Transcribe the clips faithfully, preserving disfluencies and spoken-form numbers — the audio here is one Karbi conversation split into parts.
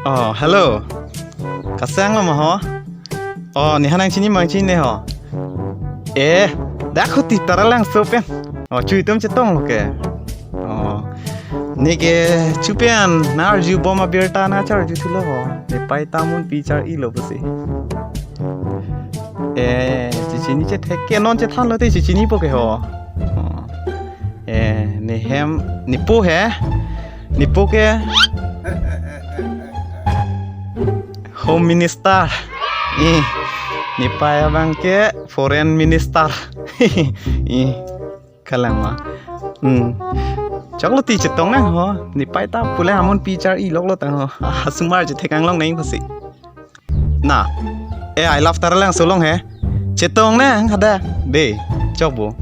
Oh, hello. Kasanglo ma ho? Oh, ne ha nangchini ma, chinine ho? Eh, dak hoti Taralangso pen. Oh, chu itum chetonglo ke. Oh. Ne ke chu pen nang arjubom abirta nang charjuthulo ho. Ne pai ta amunpi char-ilo pusi. Eh, chechini chethek ke, non chethanlo te chechinipo ke ho. Oh. Eh, ne hem, ne po he. Ne po ke Home Minister. Eh, ne pai abang ke Foreign Minister. Eh, kalang ma. Hmm. Choklo ti chetong nang ho. Ne pai ta pule amunpi char-iloklo tang ho. Asomar chethek anglong nang pusi. Na. Eh, I love Taralangso along he. Chetong nang hadak. De, chokbo.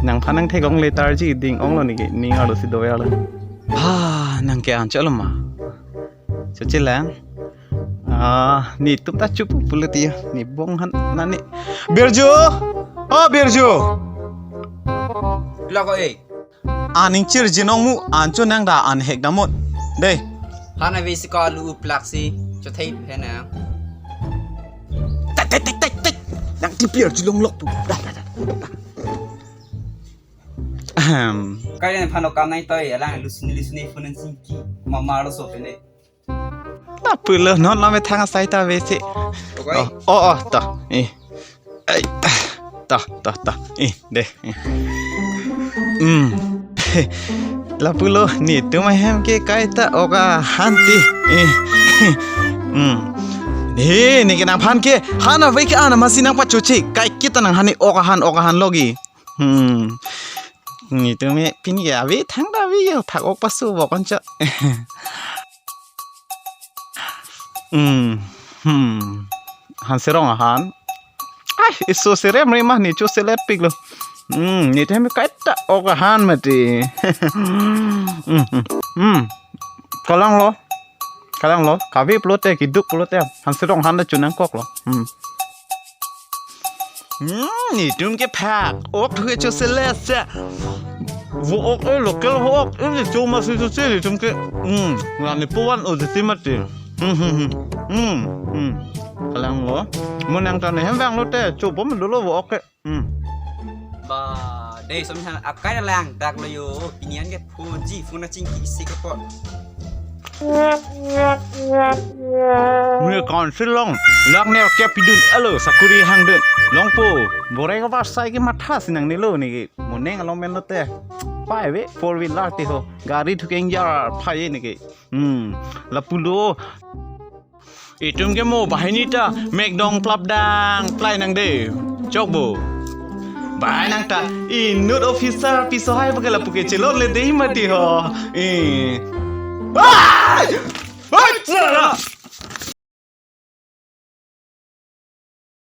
Nangphan nangthek-ongle tarji ding-onglo ne ke, ning arlo si dovelo. Ha, nang ke-an choklo ma. Chochelang. Ah, netum ta chupu pulo ti, ne bong han nani. Birju! Oh, Birju! Lako eh. An ingchir jinong mu, an chonang da, an hek damot. Dei. Han ave si ko alu uplak si chothei he na. Tek, tek, tek, tek, tek. Nang T P R chulong lok pu. Da, da, da, da. Ahem. Kai ne phano kam nai toi, alang lusni lusni phone singki. Mama lo so pene. Lapulo non la methang asai ta ave si. Okay. Oh, oh, oh, ta. Eh. Ai, ta, ta, ta, ta. Eh, de. Eh. Hmm. Lapulo netum ahem ke kaita ok ahan ti. Eh. Hmm. He, ne ke nangphan ke han ave ke an amatsi nangpachoche. Kai kita nang han ne ok ahan, ok ahan logi. Hmm. Netum e pin ke ave thangta ave yo thak ok pasu bok ancha. Hmm. Hmm. Han serong ahan. Ai, iso serem re mah ne choselet piklo. Hmm, netum e kaita ok ahan mati. Hmm, hmm, hmm. Kalanglo. Kalanglo. Kave pulote, kiduk pulote. Han serong ahan ta chonangkoklo. Hmm. Hmm, netum ke phak. Ok thu ke choselet se. Vo ok e local vo ok e cho masi chose netum ke. Hmm, la ne puvan o jiti mati. Hmm, hmm, hmm. Hmm, hmm. Kalanglo. Mo nang ta ne hem vanglote, chobom dolo vo ok ke. Hmm. Ba, dei som han akai lang dak lo yo, pini an ke four G phone achingki isi ke po. Ne council along, lak ne ke pidun elo sakuri hangdun. Longpo, borai ka barsai ke matha si nangnelo ne ke. Mo neng along menlote. Pai ave four wheeler ti ho. Gari thu ke ingjar phai ne ke. Hmm, lapulo. Itum ke mo banghini ta mekdong plapdang plai nang de. Chokbo. Bai nang ta inut officer piso hai pakai lapu ke chelot le de mati ho. Eh. Ai! Ai, sara!